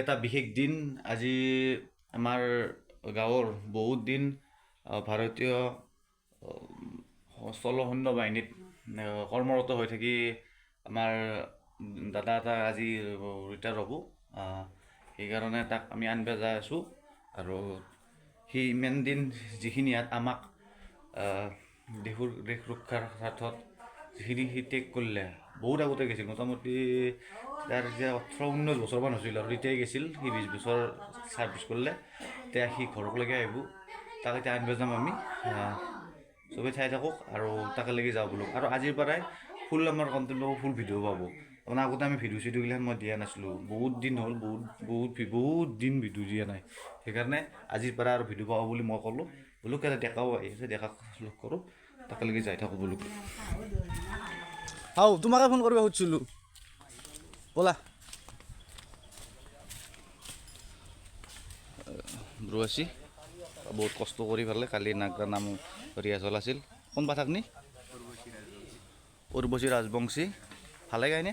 এটা বিশেষ দিন। আজি আমাৰ গাঁৱৰ বহুত দিন ভাৰতীয় স্থল সৈন্য বাহিনীত কৰ্মৰত হৈ থাকি আমাৰ দাদা এটা আজি ৰিটায়াৰ হ'ব। সেইকাৰণে তাক আমি আনিব যাই আছোঁ। আৰু সি ইমান দিন যিখিনি ইয়াত আমাক দেশ ৰক্ষাৰ স্বাৰ্থত যিখিনি সি ত্যাগ কৰিলে, বহুত আগতে গৈছিল, মোটামুটি তাৰ এতিয়া 18-19 বছৰমান হৈছিল আৰু তেতিয়াই গৈছিল। সি 20 বছৰ ছাৰ্ভিচ কৰিলে। এতিয়া সি ঘৰলৈকে আহিব, তাক এতিয়া আনিব যাম আমি। চবেই চাই থাকক আৰু তাকে লাগি যাওঁ বোলো। আৰু আজিৰ পৰাই ফুল আমাৰ কণ্টেণ্ট পাব, ফুল ভিডিঅ' পাব। মানে আগতে আমি ভিডিঅ' চিডিঅ'গিলাখন মই দিয়া নাছিলোঁ, বহুত দিন হ'ল, বহুত বহুত বহুত দিন ভিডিঅ' দিয়া নাই। সেইকাৰণে আজিৰ পৰা আৰু ভিডিঅ' পাব বুলি মই ক'লোঁ। বোলো কেইটা ডেকাও আহি আছে, ডেকাক লগ কৰোঁ, তাকে লাগি যাই থাকোঁ বোলো। হাও, তোমাকে ফোন কৰিব খুজিছিলোঁ, ব'লা। ব্ৰু আছি বহুত কষ্ট কৰি পেলাই কালি নাগৰা নাম ৰিহাৰ্চল আছিল। কোন পাঠাক নি উৰ্বশী ৰাজবংশী ভালে গায়নে?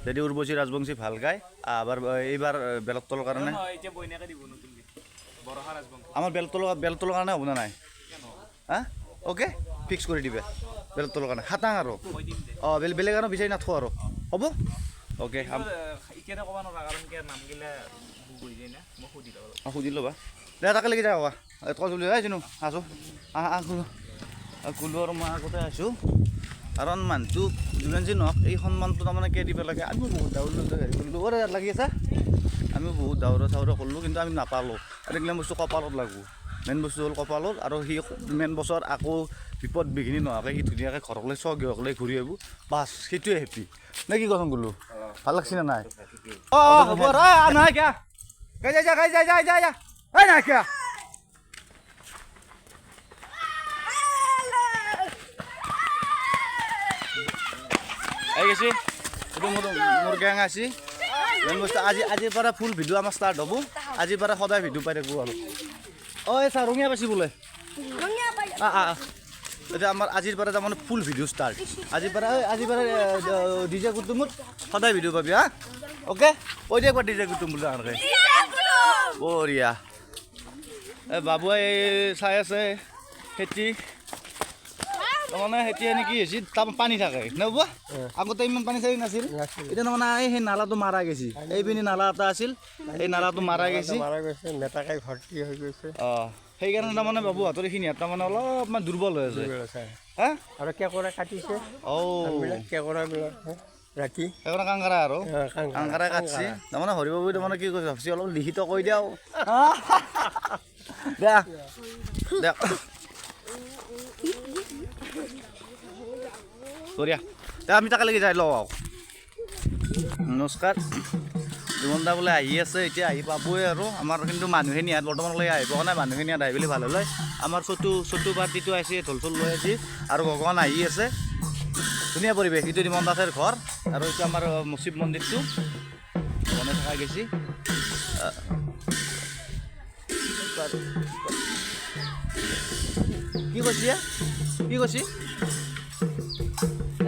যদি উৰ্বশী ৰাজবংশী ভাল গায়, আবাৰ এইবাৰ বেলতলৰ কাৰণে আমাৰ বেলতলৰ কাৰণে হ'ব না নাই? হা, অ'কে, ফিক্স কৰি দিবে বেলতলৰ কাৰণে খাটাং। আৰু অঁ, বেলেগ আৰু বিচাৰি নাথো আৰু, হ'ব, অ'কে। অঁ, সুধি ল'বা দে, তাকে লাগি যাওঁ। তই আহিছিলোঁ, আছোঁ। আহ কুলো কুলো আৰু মই আগতে আছোঁ, কাৰণ মানুহটো যিমান যি নহওক এই সন্মানটো তাৰমানে কিয় দিব লাগে। আমিও বহুত দাউৰিলোঁ, হেৰি কৰিলোঁ, অ' লাগি আছে, আমিও বহুত দাউৰা চাউৰা কৰিলোঁ, কিন্তু আমি নাপালোঁ। আৰু এইগিলা বস্তু কপালত লাগব, মেইন বস্তু হ'ল কপালত। আৰু সি ইমান বছৰ আকৌ বিপদ বিঘিনি নোহোৱাকৈ সি ধুনীয়াকৈ ঘৰলৈ স্বগৃহলৈ ঘূৰি আহিব, বাছ সেইটোৱে হেপী নে কি কচোন গ'লো? ভাল লাগছি না নাই? অঁ, হ'ব নাই কিয়া, গাই যা, গাই যা, যা যা যা, এই নাই কিয়া। আহি গেছি, এইটো মোৰ গেং আছে। মেইন বস্তু আজিৰ পৰা ফুল ভিডিঅ' আমাৰ ষ্টাৰ্ট হ'ব। আজিৰ পৰা সদায় ভিডিঅ' পাই থাকিব। আৰু অঁ, এই চা, ৰঙিয়া পাইছি বোলে। এতিয়া আমাৰ আজিৰ পৰা তাৰমানে ফুল ভিডিঅ' ষ্টাৰ্ট। আজিৰ পৰা ডিজে কুটুমত সদায় ভিডিঅ' পাবি। হা, অ'কে, কৈ দে একবাৰ, ডিজে কুটুম বুলি ডাঙৰকৈ। বঢ়িয়া। এই বাবুৱে চাই আছে খেতি। তাৰমানে এতিয়া নেকি হৈছে, তাৰ পানী থাকে ন বাবুৱা? আগতে ইমান পানী চানী নাছিল। এতিয়া তাৰমানে এই সেই নালাটো মাৰা গৈছে। এইপিনে নালা এটা আছিল, এই নালাটো মাৰা গৈছে। মেটাকাই ভৰ্তি হৈ গৈছে। অঁ, সেইকাৰণে তাৰমানে বাবুহঁতৰ এইখিনি তাৰমানে অলপমান দুৰ্বল হৈ আছে। হা, আৰু কেঁকোৰা কাটিছে। অঁ, কেঁকোৰাবিলাক ৰাতি সেইকাৰণে কাংকাৰা, আৰু কাংকাৰা কাটছে। তাৰমানে হৰিবাবু তাৰমানে কি কৈছে, ভাবছি অলপ লিখিত কৈ দিওঁ দে দে। বঢ়িয়া, আমি তাকে লাগি যাই লওঁ। নমস্কাৰ, জীৱন দা বোলে আহি আছে, এতিয়া আহি পাবই। আৰু আমাৰ কিন্তু মানুহখিনি ইয়াত বৰ্তমানলৈ আহিব নাই। মানুহখিনি ইয়াত আহি পেলাই ভাল হ'লে। আমাৰ চতু চতু পাৰ্টিটো আহিছে, ঢোল চোল লৈ আহিছে, আৰু ভগৱান আহি আছে। ধুনীয়া পৰিৱেশ। এইটো দিমন দাসৰ ঘৰ আৰু এইটো আমাৰ শিৱ মন্দিৰটো বনাই থকা গৈছে। কি কৈছে, কি কৈছে?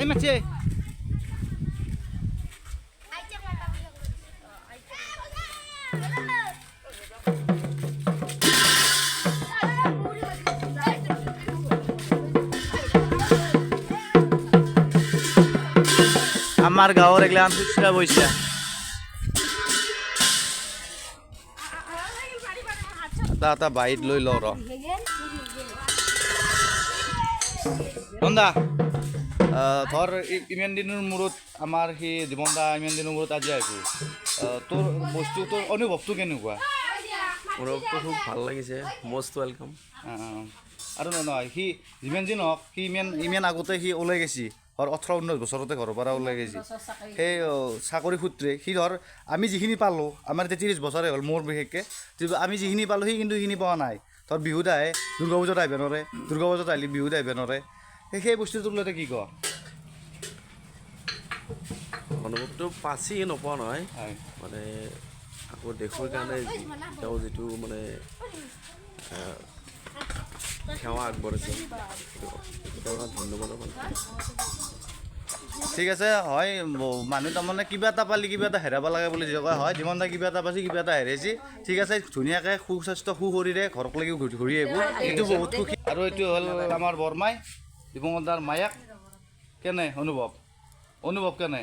এই মাতছে। আমাৰ গাঁৱৰ এগিলা খুচৰা পইচা। এটা এটা বাইত লৈ লওঁ ৰ। নন্দা, ধৰ ইমান দিনৰ মূৰত আমাৰ সেই জীৱন দা ইমান দিনৰ মূৰত আজি আহিব, তোৰ বস্তু, তোৰ অনুভৱটো কেনেকুৱা? অনুভৱটো খুব ভাল লাগিছে, মষ্ট welcome. আৰু নহয়, সি যিমান যি নহওক, সি ইমান ইমান আগতে সি ওলাই গৈছে, ধৰ 18-19 বছৰতে ঘৰৰ পৰা ওলাই গৈছে। সেই চাকৰি সূত্ৰে সি, ধৰ আমি যিখিনি পালোঁ, আমাৰ এতিয়া 30 বছৰে হ'ল, মোৰ বিশেষকৈ আমি যিখিনি পালোঁ, সি কিন্তু সেইখিনি পোৱা নাই। ধৰ বিহুত আহে, দুৰ্গা পূজাত আহিব নোৱাৰে, দুৰ্গা পূজাত আহিলে বিহুত আহিব নোৱাৰে। সেই বস্তুটোৰ লৈ কি কয়? অনুভৱটো পাচি নোপোৱা নহয়, মানে আকৌ দেশৰ কাৰণে তেওঁ যিটো মানে সেৱা আগবঢ়াইছে, সেইটো ধন্যবাদ। ঠিক আছে, হয় মানুহ তাৰমানে কিবা এটা পালি কিবা এটা হেৰাব লাগে বুলি যি কয়, হয় জীৱন কিবা এটা পাইছে কিবা এটা হেৰাইছে। ঠিক আছে, ধুনীয়াকৈ সুস্বাস্থ্য সুশৰীৰে ঘৰক লাগি ঘূৰি আহিব, এইটো বহুত সুখী। আৰু এইটো হ'ল আমাৰ বৰমাই দীপংকৰ দাৰ মায়াক। কেনে অনুভৱ? অনুভৱ কেনে?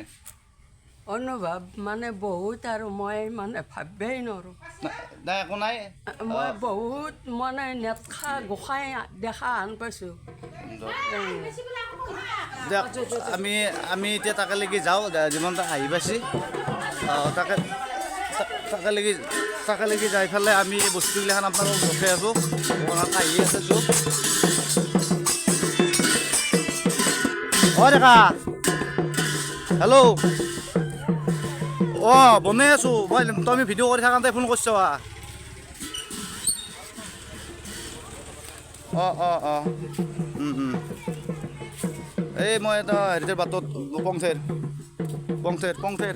অনুভৱ মানে বহুত, আৰু মই মানে ভাবিবই নোৱাৰোঁ। নাই একো নাই, মই বহুত মানে নেটখা গোসাঁই দেখা আন পাইছোঁ। দিয়ক, আমি আমি এতিয়া তাকেলৈকে যাওঁ। যিমান আহি পাইছি তাকে তাকেলৈকে তাকেলৈকে যাই পেলাই আমি এই বস্তুগিলাখান আপোনালোকক ৰখাই আছোঁ। আহি আছে চব। অ' ডেকা, হেল্ল', অঁ বনাই আছোঁ মই। তুমি ভিডিঅ' কৰি থাকোঁতে ফোন কৰিছ। অঁ অঁ অঁ এই মই এটা হেৰিতে বাটত পংথেৰ পংথেৰ পংথেৰ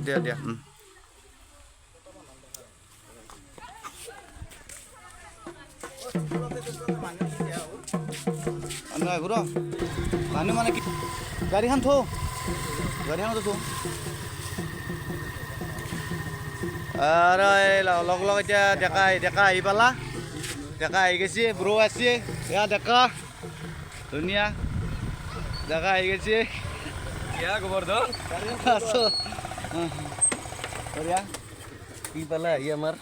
দিয়া দিয়া। নাই ঘূৰ মানুহ মানে কি গাড়ীখন থৌ, গাড়ীখনতো থৌ। আৰু এই লগ লগ এতিয়া ডেকা ডেকা আহি পালা, ডেকা আহি গৈছে, ব্ৰ আছে, এয়া ডেকা ধুনীয়া ডেকা আহি গৈছে। কি পালা আহি আমাৰ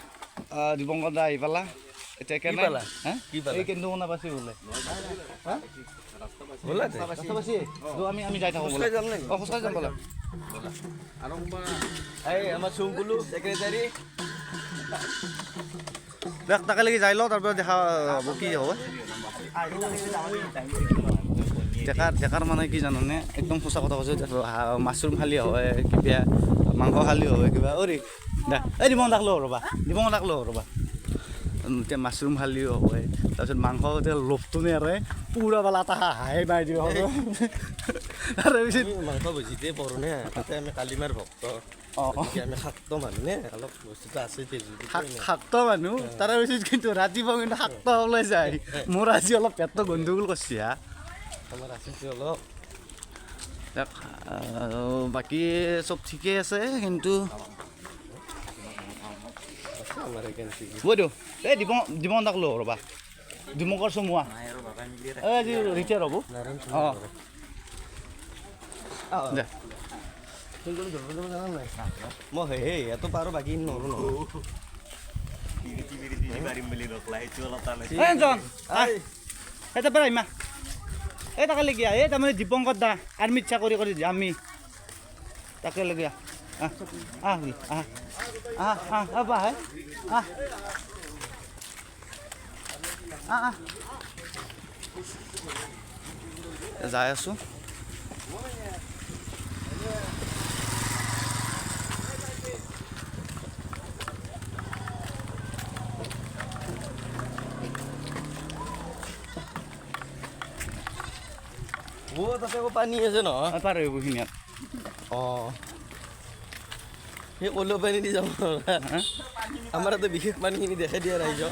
দীপংকৰ দা আহি পালা এতিয়া কেনে? এই কেন্দু কোনা পাইছে বোলে। আমি আমি যাই থাকোঁ, অঁ খোজকাঢ়ি যাম বোলা। তাকেলৈকে যাই লওঁ, তাৰপিছত দেখা হ'ব কি হ'ব। ডেকাৰ ডেকাৰ মানে কি জানানে, একদম সঁচা কথা কৈছোঁ, মাছৰুম খালি হয়, কিবা মাংস খালি হয়, কিবা অৰি দা এই দিবং দাক লওঁ ৰ'বা, দিবং দাক লওঁ ৰ'বা। এতিয়া মাছৰুম খালিও হয়, তাৰপিছত মাংস এতিয়া লোভটো নেৰে, পুৰা বালা এটা হাঁহে মাৰি দিব। তাৰে পিছত মাংস ভজিতে পৰোঁ নে, তাতে আমি কালিমাৰ ভক্ত, আমি শাক্ত মানুহ নে, অলপ বস্তুটো আছে শাক্ত মানুহ। তাৰে পিছত কিন্তু ৰাতিপুৱা কিন্তু শাক্ত ওলাই যায়। মোৰ আজি অলপ পেটটো গণ্ডগোল কৰিছে হা, আমাৰ আছে অলপ। বাকী চব ঠিকেই আছে কিন্তু বৈদো এই দীপং দীপং দাক লওঁ ৰ'বা, দীপংকৰ চমুৱা এই আজি ৰিটায়াৰ হ'ব। অঁ দে মই সেই ইয়াতো পাৰোঁ, বাকী নোৱাৰোঁ নহয়। এই তাকে লগিয়া এই তাৰমানে দীপংকৰ দা আৰ্মিত চাকৰি কৰি আমি তাকে লগিয়া। আহ আহ আহ আহ আহ আহ বা আহ আহ আহ যাই আছোঁ। তাতে আকৌ পানী আছে নহয়, পাৰ হৈ এইখিনিত। অঁ সেই ক'লেও পানী দি যাব, আমাৰ তাতে বিশেষ পানীখিনি দেখাই দিয়া ৰাইজক।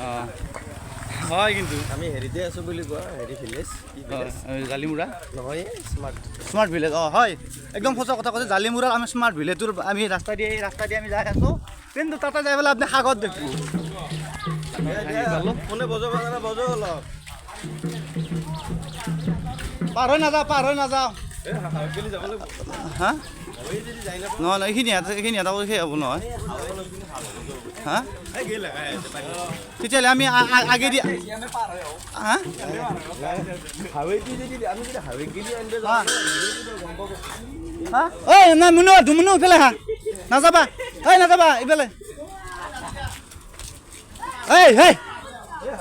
হয় কিন্তু আমি হেৰিতে আছোঁ বুলি কোৱা, হেৰি ভিলেজ, কি ভিলেজ? জালিমুৰা নহয়, স্মাৰ্ট স্মাৰ্ট ভিলেজ। অঁ হয়, একদম সঁচা কথা কৈছে। জালিমুৰাৰ আমি স্মাৰ্ট ভিলেজটোৰ আমি ৰাস্তা দি এই ৰাস্তা দি আমি যাই আছোঁ, কিন্তু তাতে যাই পেলাই আপুনি সাগৰ দেখোঁ। কোনে বজাব জানে, বজাব অলপ। পাৰ হৈ নাযাওঁ, পাৰ হৈ নাযাওঁ। হা নহয় নহয়, এইখিনি এইখিনি এটা সেই হ'ব নহয়। হা তেতিয়াহ'লে আমি আগেদি হা ঐ নাই মুনু ধুমুনু ইফালে হা নাযাবা, ঐ নাযাবা ইফালে। এই হেই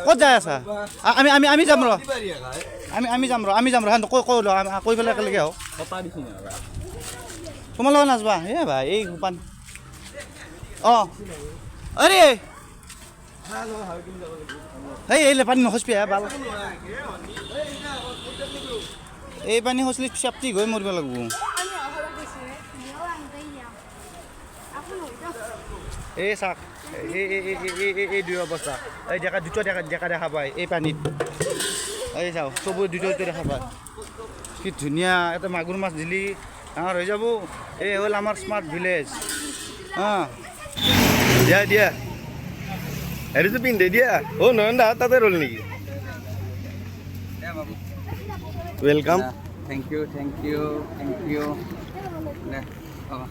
ক'ত যাই আছা? আমি আমি আমি যাম ৰ, আমি আমি যাম ৰ, আমি যাম ৰ। কৈ কৈ কৈ পেলাই একেলগে আহোঁ। তোমাৰ লগত নাচবা এ ভাই এই পান। অঁ আৰে এই এই পানী নখচবি হে ভাল, এই পানী খচলি চেপটি গৈ মৰিব লাগিব। এই চাক এই এই এই এই এই দুই অৱস্থা, এই ডেকা দুটা ডেকা ডেকা দেখা পায় এই পানীত। এই চাওক চবৰে দুটা দুটা দেখা পায়। কি ধুনীয়া এটা মাগুৰ মাছ দিলি ডাঙৰ হৈ যাব। এই হ'ল আমাৰ স্মাৰ্ট ভিলেজ। অঁ দিয়া দিয়া হেৰিটো পিন্ধে দিয়া। অ' নয়ন দা তাতে ৰ'ল নেকি? Welcome. Thank you, thank you, thank you. দে হ'ব।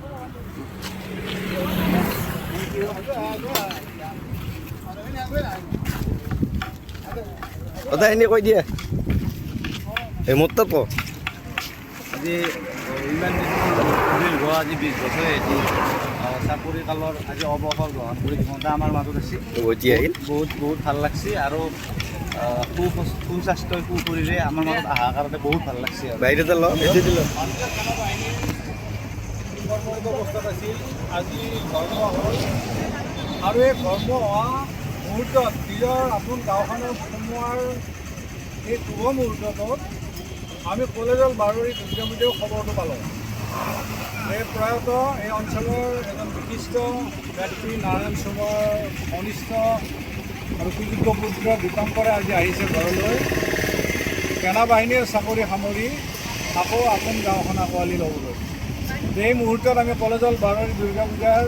দাদা এনে কৈ দিয়া, এই মোৰ তাত ক। আজি ইমান দীৰ্ঘ আজি 20 বছৰ এটি চাকৰি কালৰ আজি অৱসৰ গ্ৰহণ কৰি জীৱনটা আমাৰ মাজত আছে। উভতি আহিল। বহুত বহুত ভাল লাগছে আৰু সুস্বাস্থ্য সুশৰীৰে আমাৰ মাজত অহাৰ কাৰণে বহুত ভাল লাগছে। আৰু বাহিৰতে ল, বেছি দিল। কৰ্মৰত অৱস্থাত আছিল, আজি ঘৰমুৱা হ'ল। আৰু এই ঘৰমুৱা হোৱা মুহূৰ্তত নিজৰ আপোন গাঁওখনত সোমোৱাৰ এই শুভ মুহূৰ্তটোত আমি কলেজৰ বাৰৰী দুৰ্গা পূজাও খবৰটো পালোঁ। এই প্ৰয়াত এই অঞ্চলৰ এজন বিশিষ্ট ব্যক্তি নাৰায়ণ চুমৰ কনিষ্ঠ আৰু সুযোগ্য পুত্ৰ দীপাংকৰে আজি আহিছে ঘৰলৈ। সেনাবাহিনীৰ চাকৰি সামৰি আকৌ আপোন গাঁওখন আঁকোৱালি ল'বলৈ। এই মুহূৰ্তত আমি কলেজৰ বাৰৰী দুৰ্গা পূজাৰ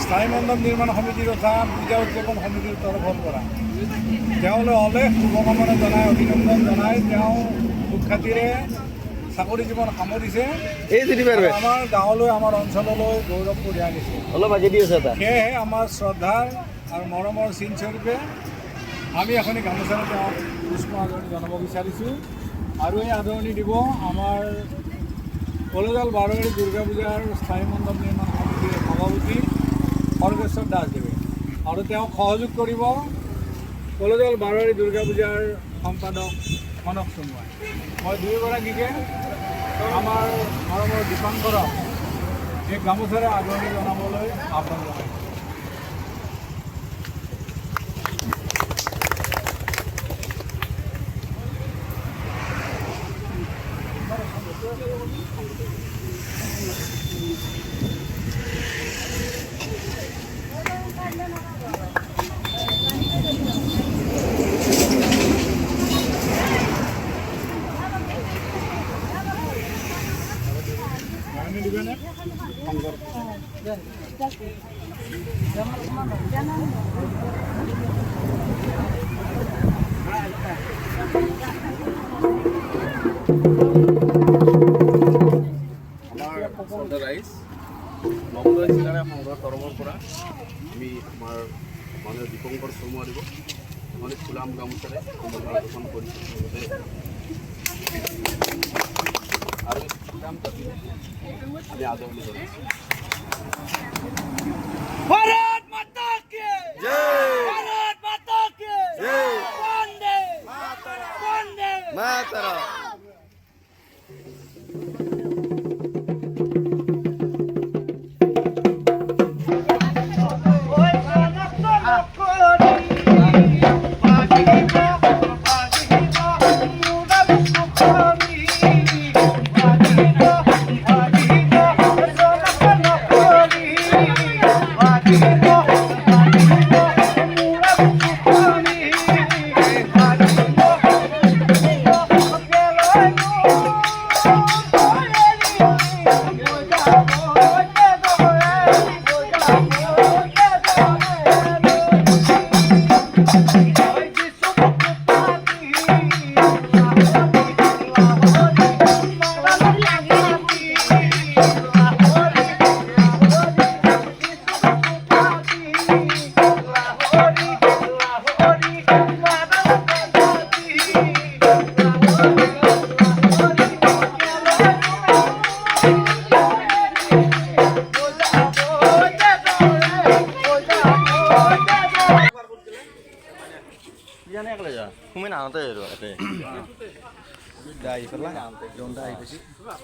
স্থায়ী মণ্ডপ নিৰ্মাণ সমিতি তথা পূজা উদযাপন সমিতিৰ তৰফৰ পৰা তেওঁলৈ অলেখ শুভকামনা জনাই, অভিনন্দন জনাই তেওঁ সুখ্যাতিৰে চাকৰি জীৱন সামৰিছে। এই যদি পাৰবে আমাৰ গাঁৱলৈ, আমাৰ অঞ্চললৈ গৌৰৱ কঢ়িয়াই আনিছে। অলপ আগেদি আছে এটা। সেয়েহে আমাৰ শ্ৰদ্ধাৰ আৰু মৰমৰ চিনস্বৰূপে আমি এখনি গামোচাৰে তেওঁক উষ্ম আদৰণি জনাব বিচাৰিছোঁ। আৰু এই আদৰণি দিব আমাৰ কলেজল বাৰৰী দুৰ্গা পূজাৰ স্থায়ী মণ্ডপ নিৰ্মাণ সমিতিৰ সভাপতি খৰ্গেশ্বৰ দাসদেৱে, আৰু তেওঁক সহযোগ কৰিব কলেজল বাৰৰী দুৰ্গা পূজাৰ সম্পাদক কনক চমুৱাই। মই দুয়োগৰাকীকে আমাৰ মৰমৰ দীপাংকৰক এই গামোচাৰে আদৰণি জনাবলৈ আহ্বান জনাইছোঁ। আমাৰ শ্ৰদ্ধা ৰাইজ, মংগলদৈ চিলাৰায় সংঘৰ তৰফৰ পৰা আমি আমাৰ মাননীয় দীপংকৰ শৰ্মা দিব মানে ফুলাম গামোচাৰে সম্বৰ্ধনা জ্ঞাপন কৰিছোঁ। লগতে আৰু ফুলাম জাপি আমি আদৰণি জনাইছোঁ। ভাৰত মাতা কি জয়, ভাৰত মাতা কি জয়, বন্দে বন্দে মাতৰম। আহি পেলাই জোনদা আহি পাইছি।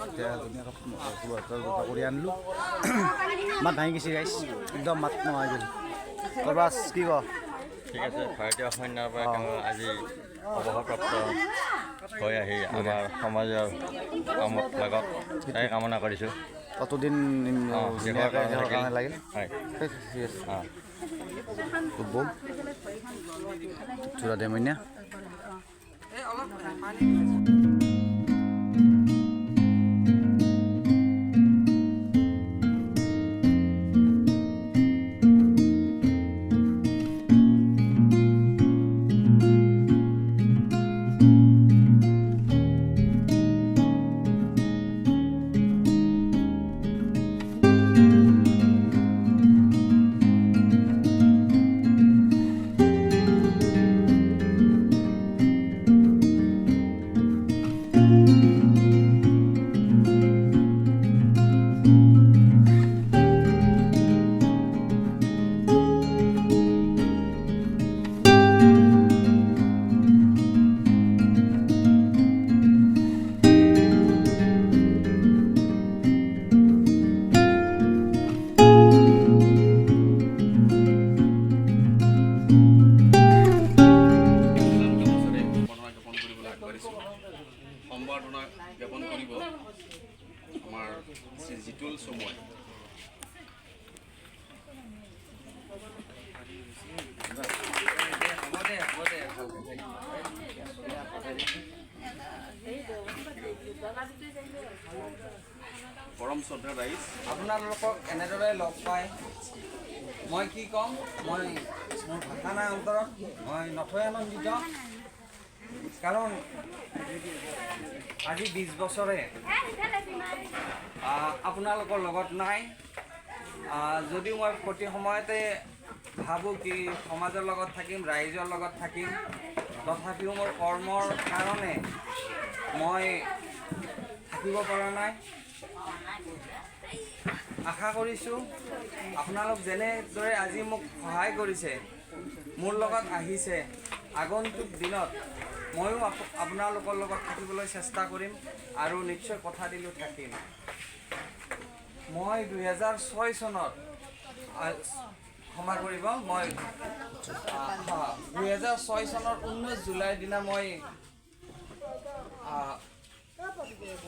এতিয়া ধুনীয়াকৈ কৰি আনিলোঁ। মাত ভাঙি গৈছে গাইছ, একদম মাত নোহোৱা গ'ল। তাৰপৰা কি ক? ঠিক আছে, ভাৰতীয় সৈন্যৰ পৰা তেওঁ আজি অৱসৰপ্ৰাপ্ত হৈ আহি আমাৰ সমাজৰ কামত লাগত তাই কামনা কৰিছোঁ। অতদিন দেশৰ কাৰণে লাগিল। হয়, ঠিক আছে। অঁ। বিচাৰিছোঁ। সম্বৰ্ধনা জ্ঞাপন কৰিব আমাৰ শ্ৰী জিতুল চমুৱাই। পৰম শ্ৰদ্ধাৰ ৰাইজ, আপোনালোকক এনেদৰে লগ পাই মই কি ক'ম, মই মোৰ ভাষা নাই অন্তৰত, মই নথৈ আনন্দিত। কাৰণ আজি 20 বছৰে আপোনালোকৰ লগত নাই যদিও মই প্ৰতি সময়তে ভাবোঁ কি সমাজৰ লগত থাকিম, ৰাইজৰ লগত থাকিম, তথাপিও মোৰ কৰ্মৰ কাৰণে মই থাকিব পৰা নাই। আশা কৰিছোঁ আপোনালোক যেনেদৰে আজি মোক সহায় কৰিছে, মোৰ লগত আহিছে, আগন্তুক দিনত ময়ো আপোনালোকৰ লগত থাকিবলৈ চেষ্টা কৰিম আৰু নিশ্চয় কথা দিলোঁ থাকিম। মই 2006 চনত, ক্ষমা কৰিব, মই 2006 চনৰ 19 জুলাইৰ দিনা মই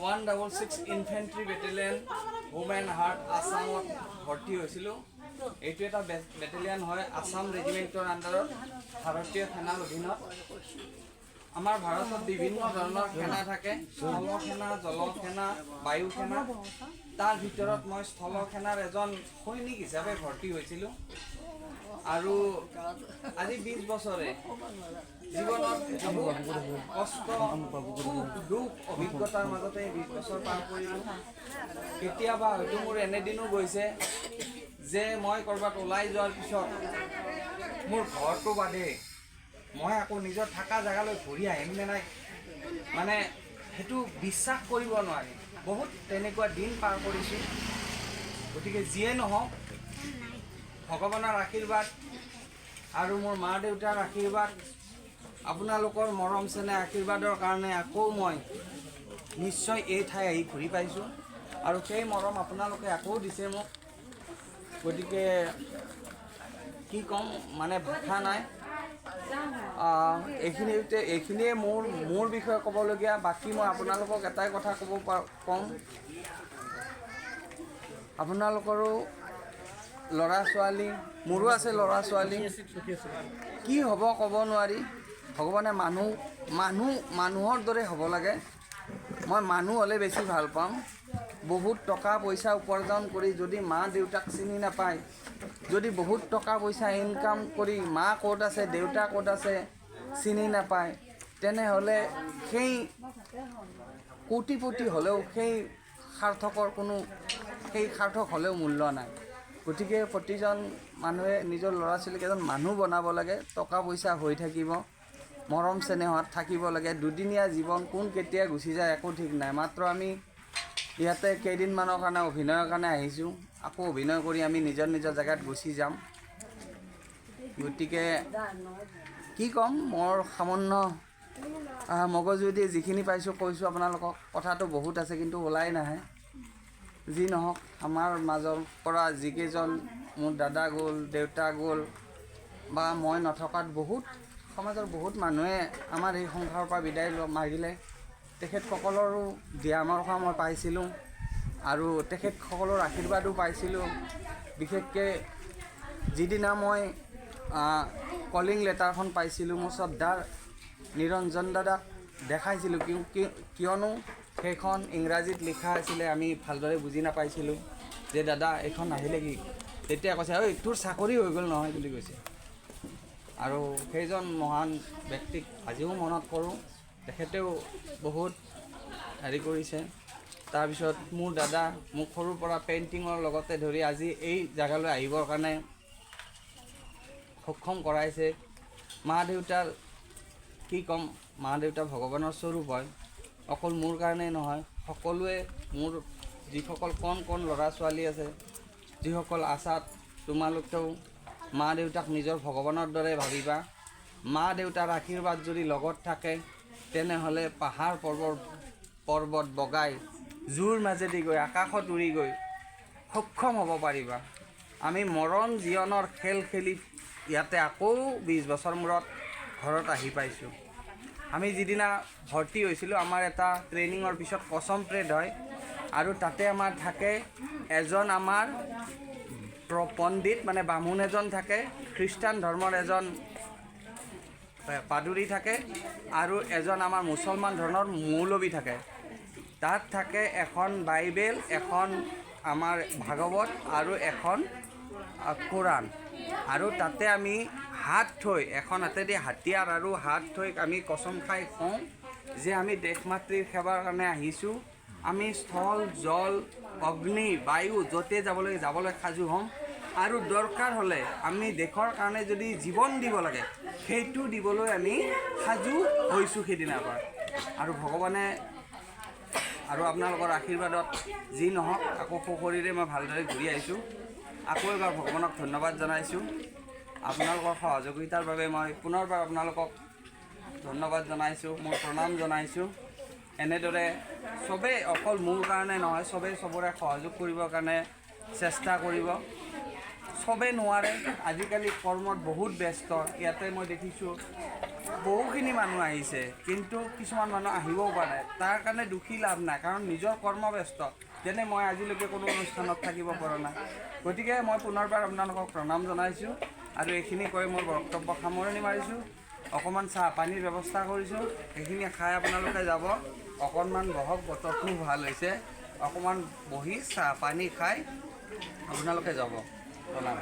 166 infantry battalion home and heart আছামত ভৰ্তি হৈছিলোঁ। এইটো এটা বেটেলিয়ন হয় আছাম ৰেজিমেণ্টৰ আণ্ডাৰত, ভাৰতীয় সেনাৰ অধীনত। আমাৰ ভাৰতত বিভিন্ন ধৰণৰ সেনা থাকে, স্থলসেনা, জলসেনা, বায়ুসেনা। তাৰ ভিতৰত মই স্থলসেনাৰ এজন সৈনিক হিচাপে ভৰ্তি হৈছিলোঁ। আৰু আজি 20 বছৰে জীৱনত বহুত কষ্ট, সুখ দুখ অভিজ্ঞতাৰ মাজতে 20 বছৰ পাৰ কৰিলোঁ। কেতিয়াবা হয়তো মোৰ এনে দিনো গৈছে যে মই ক'ৰবাত ওলাই যোৱাৰ পিছত মোৰ ঘৰটো বাদে মই আকৌ নিজৰ থকা জেগালৈ ঘূৰি আহিম নে নাই, মানে সেইটো বিশ্বাস কৰিব নোৱাৰি। বহুত তেনেকুৱা দিন পাৰ কৰিছোঁ। গতিকে যিয়ে নহওক, ভগৱানৰ আশীৰ্বাদ আৰু মোৰ মা দেউতাৰ আশীৰ্বাদ, আপোনালোকৰ মৰম চেনেহ আশীৰ্বাদৰ কাৰণে আকৌ মই নিশ্চয় এই ঠাই আহি ঘূৰি পাইছোঁ আৰু সেই মৰম আপোনালোকে আকৌ দিছে মোক। গতিকে কি ক'ম, মানে ভাষা নাই। এইখিনিয়ে মোৰ বিষয়ে ক'বলগীয়া। বাকী মই আপোনালোকক এটাই কথা ক'ব কওঁ, আপোনালোকৰো ল'ৰা ছোৱালী, মোৰো আছে ল'ৰা ছোৱালী, কি হ'ব ক'ব নোৱাৰি। ভগৱানে মানুহ মানুহ মানুহৰ দৰে হ'ব লাগে। মই মানুহ হ'লে বেছি ভাল পাওঁ। বহুত টকা পইচা উপাৰ্জন কৰি যদি মা দেউতাক চিনি নাপায়, যদি বহুত টকা পইচা ইনকাম কৰি মা ক'ত আছে, দেউতা ক'ত আছে চিনি নাপায়, তেনেহ'লে সেই কোটিপতি হ'লেও সেই সাৰ্থকৰ কোনো, সেই সাৰ্থক হ'লেও মূল্য নাই। গতিকে প্ৰতিজন মানুহে নিজৰ ল'ৰা ছোৱালীক এজন মানুহ বনাব লাগে। টকা পইচা হৈ থাকিব, মৰম চেনেহত থাকিব লাগে। দুদিনীয়া জীৱন, কোন কেতিয়া গুচি যায় একো ঠিক নাই। মাত্ৰ আমি ইয়াতে কেইদিনমানৰ কাৰণে অভিনয়ৰ কাৰণে আহিছোঁ, আকৌ অভিনয় কৰি আমি নিজৰ নিজৰ জেগাত গুচি যাম। গতিকে কি ক'ম, মোৰ সামান্য মগজুৱেদি যিখিনি পাইছোঁ কৈছোঁ আপোনালোকক। কথাটো বহুত আছে কিন্তু ওলাই নাহে। যি নহওক, আমাৰ মাজৰ পৰা যিকেইজন মোৰ দাদা গ'ল, দেউতা গ'ল, বা মই নথকাত বহুত সমাজৰ বহুত মানুহে আমাৰ এই সংসাৰৰ পৰা বিদায় মাগিলে। তেখেতসকলৰো দিয়ামৰ্শ মই পাইছিলোঁ আৰু তেখেতসকলৰ আশীৰ্বাদো পাইছিলোঁ। বিশেষকৈ যিদিনা মই কলিং লেটাৰখন পাইছিলোঁ, মোৰ শ্ৰদ্ধাৰ নিৰঞ্জন দাদাক দেখাইছিলোঁ। কিয়নো সেইখন ইংৰাজীত লিখা আছিলে, আমি ভালদৰে বুজি নাপাইছিলোঁ যে দাদা এইখন আহিলে কি। তেতিয়া কৈছে, ঐ তোৰ চাকৰি হৈ গ'ল নহয় বুলি কৈছে। আৰু সেইজন মহান ব্যক্তিক আজিও মনত কৰোঁ, তেখেতেও বহুত হেৰি কৰিছে। তাৰপিছত মোৰ দাদা মোক সৰুৰ পৰা পেইণ্টিঙৰ লগতে ধৰি আজি এই জেগালৈ আহিবৰ কাৰণে সক্ষম কৰাইছে। মা দেউতাৰ কি ক'ম, মা দেউতা ভগৱানৰ স্বৰূপ হয়। অকল মোৰ কাৰণেই নহয়, সকলোৱে মোৰ যিসকল কণ কণ ল'ৰা ছোৱালী আছে, যিসকল আছাত, তোমালোকেও মা দেউতাক নিজৰ ভগৱানৰ দৰে ভাবিবা। মা দেউতাৰ আশীৰ্বাদ যদি লগত থাকে, তেনেহ'লে পাহাৰ পৰ্বত বগাই জুইৰ মাজেদি গৈ আকাশত উৰি গৈ সক্ষম হ'ব পাৰিবা। আমি মৰণ জীৱনৰ খেল খেলি ইয়াতে আকৌ 20 বছৰ মূৰত ঘৰত আহি পাইছোঁ। আমি যিদিনা ভৰ্তি হৈছিলোঁ, আমাৰ এটা ট্ৰেইনিঙৰ পিছত কচম প্ৰেড হয় আৰু তাতে আমাৰ থাকে এজন আমাৰ পণ্ডিত, মানে বামুণ এজন থাকে, খ্ৰীষ্টান ধৰ্মৰ এজন পাদুৰী থাকে আৰু এজন আমাৰ মুছলমান ধৰ্মৰ মৌলবী থাকে। তাত থাকে এখন বাইবেল, এখন আমাৰ ভাগৱত আৰু এখন কোৰাণ। আৰু তাতে আমি হাত থৈ, এখন হাতেদি হাতিয়াৰ আৰু হাত থৈ আমি কচম খাই কওঁ যে আমি দেশ মাতৃৰ সেৱাৰ কাৰণে আহিছোঁ। আমি স্থল, জল, অগ্নি, বায়ু য'তে যাবলৈ সাজু হ'ম আৰু দৰকাৰ হ'লে আমি দেশৰ কাৰণে যদি জীৱন দিব লাগে সেইটো দিবলৈ আমি সাজু হৈছোঁ সেইদিনাৰ পৰা। আৰু ভগৱানে আৰু আপোনালোকৰ আশীৰ্বাদত যি নহওক আকৌ সোঁশৰীৰে মই ভালদৰে ঘূৰি আহিছোঁ। আকৌ এবাৰ ভগৱানক ধন্যবাদ জনাইছোঁ। আপোনালোকৰ সহযোগিতাৰ বাবে মই পুনৰবাৰ আপোনালোকক ধন্যবাদ জনাইছোঁ, মোৰ প্ৰণাম জনাইছোঁ। এনেদৰে চবেই, অকল মোৰ কাৰণে নহয়, চবেই চবৰে সহযোগ কৰিবৰ কাৰণে চেষ্টা কৰিব। চবেই নোৱাৰে, আজিকালি কৰ্মত বহুত ব্যস্ত। ইয়াতে মই দেখিছোঁ বহুখিনি মানুহ আহিছে, কিন্তু কিছুমান মানুহ আহিবও পাৰে, তাৰ কাৰণে দুখী লাভ নাই, কাৰণ নিজৰ কৰ্ম ব্যস্ত। যেনে মই আজিলৈকে কোনো অনুষ্ঠানত থাকিব পৰা নাই। গতিকে মই পুনৰবাৰ আপোনালোকক প্ৰণাম জনাইছোঁ আৰু এইখিনি কৈ মোৰ বক্তব্য সামৰণি মাৰিছোঁ। অকণমান চাহ পানীৰ ব্যৱস্থা কৰিছোঁ, সেইখিনি খাই আপোনালোকে যাব। অকণমান বহক, বতৰটোও ভাল হৈছে, অকণমান বহি চাহ পানী খাই আপোনালোকে যাব। প্ৰণাম।